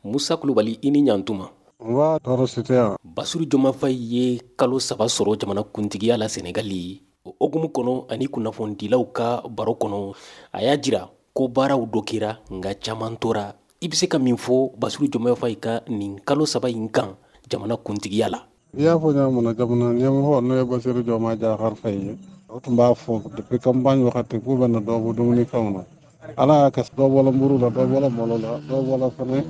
Musa Kulubali, i ni ɲantuma. Nba, tɔɔrɔ si tɛ yan. Basiru Jomayi Fayi ye kalo 3 sɔrɔ jamana kuntigiya la Senegali. O hukumu kɔnɔ ani kunnafonidilaw ka baro kɔnɔ, a y'a jira ko baaraw dɔ kɛra, nka caman tora. I bɛ se ka min fɔ Basiru Jomayi Fayi ka nin kalo 3 in kan jamana kuntigiya la? I y'a fɔ ɲa mun na, jamana ɲɛmɔgɔ n'o ye Basiru Jomayi Jakar Fayi ye, o tun b'a fɔ depuis campagne wagati k'u bɛna dɔ bɔ dumunifɛnw na. Ala y'a kɛ dɔ bɔla muru la, dɔ bɔla malo la, dɔ bɔla fɛnɛ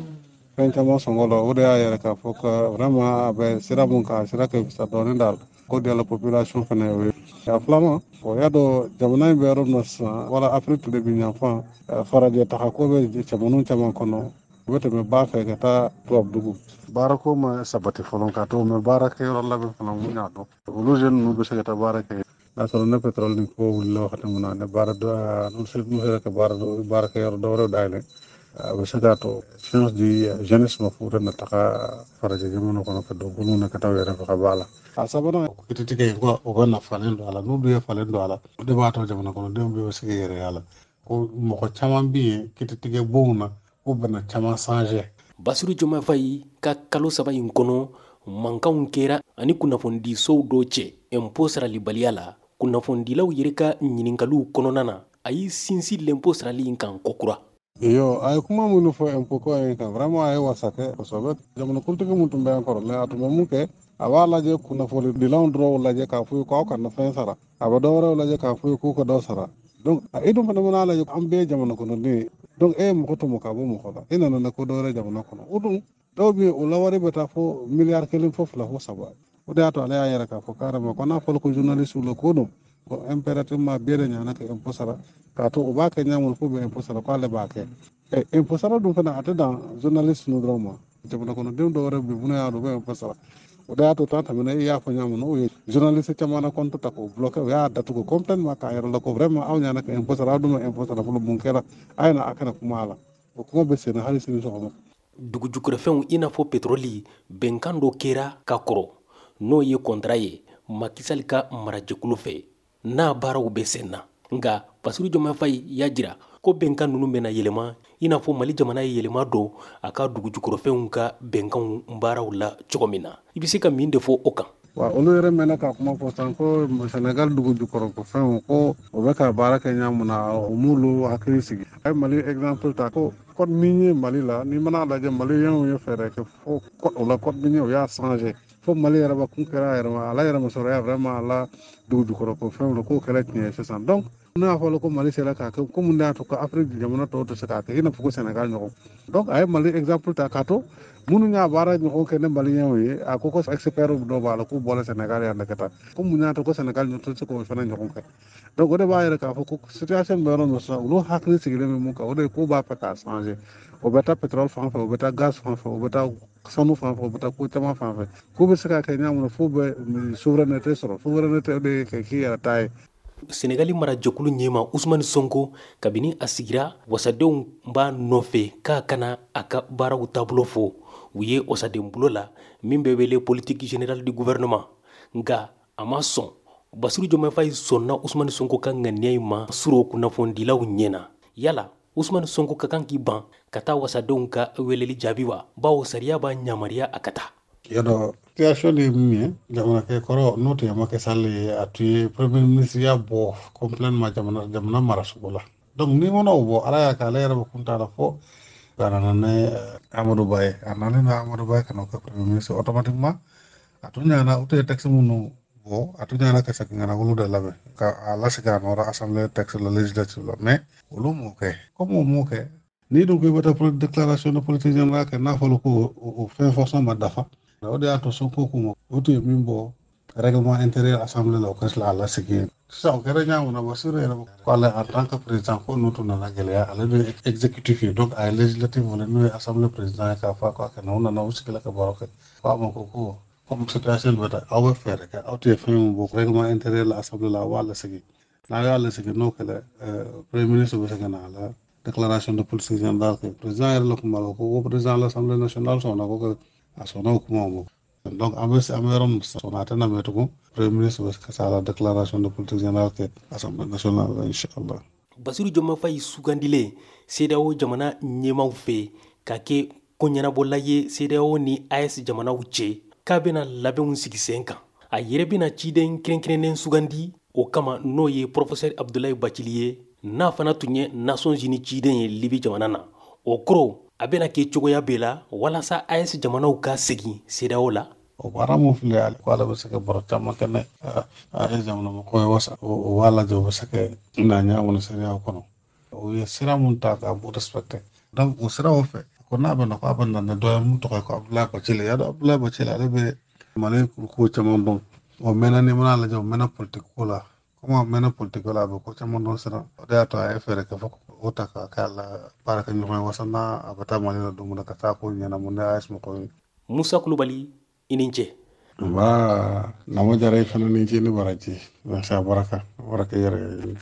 fɛn caman sɔngɔ la. O de y'a yɛrɛ k'a fɔ ka vraiment a bɛ sira mun kan, a sira ka fisa dɔɔnin da ko de la population fɛnɛ o ye. A filanan, o y'a dɔn jamana in bɛ yɔrɔ min na sisan, wala Afrique tilebin yanfan, farajɛ taga ko bɛ jamana caman kɔnɔ, u bɛ tɛmɛ ba fɛ ka taa tubabu dugu. Baarako ma sabati fɔlɔ ka to, mɛ baarakɛyɔrɔ labɛn fana mun y'a dɔn, olu jeunes ninnu bɛ se ka taa baara kɛ. N'a sɔrɔ ne pétrole ni ko wulila wagati min na, ne baara dɔ, n'u sera ka baarakɛyɔrɔ dɔ wɛrɛw dayɛlɛ, a bɛ se k'a to chance di jeunesse ma f'u na taga farajɛ jamana kɔnɔ ka don minnu na ka taa u yɛrɛ faga ba la. A sabanan, kiritigɛ ko o bɛ na falen don a la. N'u dun ye falen don a la, o de b'a to jamana kɔnɔdenw bɛɛ bɛ se k'i yɛrɛ y'a la. Ko mɔgɔ caman bɛ yen kiritigɛ bonw na, k'u bɛna caman changer. Basiru Jomayi Fayi ka kalo 3 in kɔnɔ, mankanw kɛra ani kunnafonidisow dɔw cɛ impôt saralibaliya la. Kunnafonidilaw yɛrɛ ka ɲininkaliw kɔnɔna na, a y'i sinsin l'impôt sarali in kan kokura. Iyo, a ye kuma minnu fɔ impôt ko in kan, vraiment a ye wasa kɛ kosɛbɛ. Jamanakuntigi mun tun bɛ yan kɔrɔlen, a tun bɛ mun kɛ, a b'a lajɛ kunnafonidilaw dɔrɔn lajɛ k'a fɔ k'aw kana fɛn sara, a bɛ dɔ wɛrɛw lajɛ k'a fɔ k'u ka dɔ sara. Donc e dun fana mana lajɛ, an bɛɛ ye jamana kɔnɔden ye. Donc e ye mɔgɔ tɔmɔ ka bɔ mɔgɔ la, e nana na ko dɔ wɛrɛ jamana kɔnɔ. O dun dɔw bɛ yen, o lawari bɛ taa fo miliyari 1 fo 2 fo 3. O de y'a to ale y'a yɛrɛ k'a fɔ carrément ko n'a fɔra ko journaliste la ko don, ko impérativement bɛɛ de ɲana ka impôt sara, k'a to u b'a kɛ ɲa min f'u bɛ impôt sara, k'ale b'a kɛ. Impôt sara dun fana a tɛ dan journaliste ninnu dɔrɔn ma, jamana kɔnɔdenw dɔw wɛrɛ bɛ yen minnu y'a dɔn u bɛ impôt sara. O de y'a to tan tɛmɛna, i y'a fɔ ɲa min n'o ye journaliste caman na compte ta k'o bloqué, u y'a datugu complètement k'a yɛrɛ la ko vraiment aw ɲana ka impôt sara, aw dun ma impôt sara fɔlɔ, mun kɛra, a ye na a kana kuma a la. O kuma bɛ sen na hali sini sɔgɔma. Dugu jukɔrɔfɛnw i n'a fɔ pétrole, bɛnkan dɔ kɛra ka kɔrɔ, n'o ye contrat ye Macky Sall ka marajɛkulu fɛ, n'a baaraw bɛ sen na. Nka Basiru Jomayi Fayi y'a jira ko bɛnkan ninnu bɛna yɛlɛma, i n'a fɔ Mali jamana ye yɛlɛma don a ka dugu jukɔrɔfɛnw ka bɛnkanw baaraw la cogo min na. I bɛ se ka min de fɔ o kan? Wa olu yɛrɛ mɛnna ka kuma fɔ sisan ko Senegal dugu jukɔrɔfɛnw ko o bɛ ka baara kɛ ɲa mun na, o m'olu hakili sigi. A ye Mali exemple ta ko code minier Mali la, n'i mana lajɛ Maliyɛnw ye fɛɛrɛ kɛ fo o la code minier o y'a changer fo Mali yɛrɛ ba kun kɛra a yɛrɛ ma, a la yɛrɛ sɔrɔ ya vraiment a la dugu jukɔrɔ ko fɛnw la k'o kɛra tiɲɛ ye sisan. Donc n'o y'a fɔ ko Mali sera k'a kɛ, ko mun de y'a to ko Afrique jamana tɔw tɛ se k'a kɛ, i n'a fɔ ko Senegal ɲɔgɔn. Donc a ye Mali exemple ta k'a to minnu y'a baara ɲɔgɔn kɛ ni Maliyɛnw ye, a ko ko expert dɔw b'a la k'u bɔra Senegal yan de ka taa, ko mun y'a to ko Senegal ɲɔgɔn tɛ se k'o fana ɲɔgɔn kɛ. Donc o de b'a yɛrɛ k'a fɔ ko situation bɛ yɔrɔ min sisan, olu hakili sigilen bɛ mun kan, o de ye k'u b'a fɛ k'a changer. O bɛ taa pétrole fan fɛ, o bɛ taa gaz fan fɛ, o bɛ taa sanu fan fɛ, o bɛ taa ko caman fan fɛ, k'u bɛ se k'a kɛ ɲa min na f'u bɛ souveraineté sɔrɔ. Souveraineté o de ye kɛ k'i yɛrɛ ta ye. Senegali marajɛkulu ɲɛma Ousmane Sonko, kabini a sigira, wasadenw b'a nɔfɛ k'a kana a ka baaraw taabolo fɔ u ye wasadenbulo la min bɛ wele politique générale du gouvernement. Nka a ma sɔn. Basiru Jomayi Fayi sɔnna Ousmane Sonko ka ŋaniya in ma suro kunnafonidilaw ɲɛna. Yala Ousmane Sonko ka kan k'i ban ka taa wasadenw ka weleli jaabi wa? Bawo sariya b'a yamaruya a ka taa. Yadɔ situation de ye min ye, jamanakɛ kɔrɔ n'o tun ye Macky Sall ye, a tun ye premier ministre ya bɔ complètement jamana marasogo la. Donc n'i mana o bɔ, Ala y'a kɛ ale yɛrɛ bɛ kun t'a la fo ka nana ni Amadou Ba ye. A nana ni Amadou Ba ye ka n'o kɛ premier ministre automatiquement. A tun ɲana u tun ye texte minnu bɔ, a tun ɲana ka segin ka na olu de labɛn ka a lasegin a nɔ la assemblée texte la législative la, mais olu m'o kɛ. Comme o m'o kɛ, n'i dun ko i bɛ taa déclaration de politique générale kɛ, n'a fɔra ko o fɛn fɔsɔn ma dafa, o de y'a to Sonko k'u ma o tun ye min bɔ règlement intérieur assemblée la, o ka tila a lasegin. Sisan o kɛra ɲa min na, Basiru yɛrɛ ko ale en tant que président ko n'u tun nana gɛlɛya, ale bɛ exécutif ye, donc a ye législative wele n'o ye assemblée président ye k'a fɔ a ka na, u nana u sigila ka baro kɛ. Ko a ma ko comme situation bɛ taa, aw bɛ fɛɛrɛ kɛ, aw tɛ fɛn min bɔ règlement intérieur la assemblée la, aw b'a lasegin. N'a y'a lasegin n'o kɛra, premier ministre bɛ se ka na a la déclaration de politique générale kɛ. Président yɛrɛ la kuma la ko président de l'assemblée nationale sɔnna ko a sɔnna o kumaw ma. Donc an bɛ yɔrɔ min sisan, a tɛna mɛn tugun, premier ministre bɛ se ka la déclaration de politique générale kɛ assemblée nationale la inchallah. Basiru Jomayi Fayi sugandilen CEDEAO jamana ɲɛmaaw fɛ ka kɛ Ko ɲɛnabɔla ye CEDEAO ni AES jamanaw cɛ, k'a bɛna labɛnw sigi sen kan. A yɛrɛ bɛna ciden kɛrɛnkɛrɛnnen sugandi o kama, n'o ye professeur Abdoulaye Bathily ye, n'a fana tun ye Nations Unies ciden ye Libi jamana na. O kɔrɔ, a bɛna kɛ cogoya bɛɛ la walasa AES jamanaw ka segin CEDEAO la. O baara mun filɛ, ale ko ale bɛ se ka baro caman kɛ n'a ye jamana mɔgɔ ye, wasa o b'a lajɛ, o bɛ se ka na ɲɛ kɔnɔ CEDEAO kɔnɔ. O ye sira mun ta k'a b'o respecté. Donc o siraw fɛ, ko n'a bɛ na, ko a bɛ na ni dɔ ye mun tɔgɔ ye ko Abdoulaye Bathily. Y'a dɔn, Abdoulaye Bathily, ale bɛ Mali ko caman dɔn. O mɛnna, ni mana lajɛ, o mɛnna politique ko la. Komi a mɛnna politique ko la, a bɛ ko caman dɔn sisan. O de y'a to a ye fɛɛrɛ kɛ fɔ o ta k'a k'a la baara kɛ ɲɔgɔn ye, wasa n'a a bɛ taa Mali la don min na, ka taa ko ɲɛnabɔ ni AES mɔgɔw ye. Musa Kulubali, i ni ce. Nba, Nama Jara, i fana ni ce ni baraji. Merci, a baraka, baraka yɛrɛ.